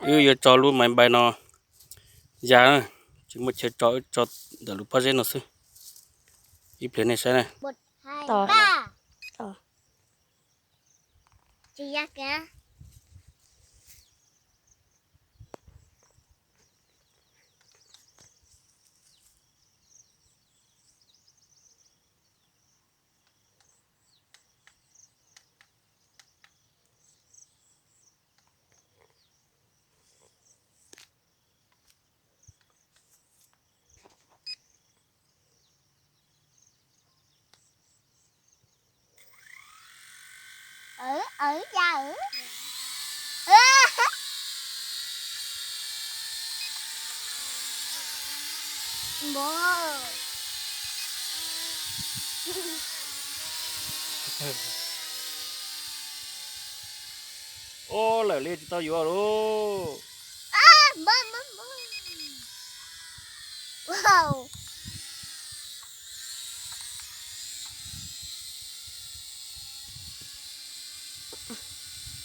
Wb yuav tso lub maiv npai no ya, tsis muaj chaw tso, wb tso ntawm lub pob zeb no xwb. Ib pliag nej saib na. Ub, lawm li tsis tau yuav lauj.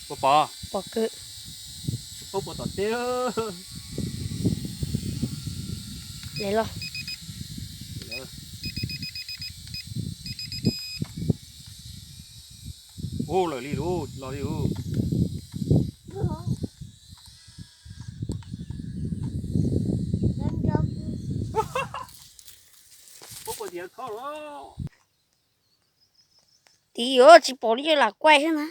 Puas pom? Pom kawg. Tsis paub pom tom teb. Los. Ub, lawm li lauj, los li lauj. Ub, pom tias khob los. Tiv yuav tsis pom li lam kuaj xwb na.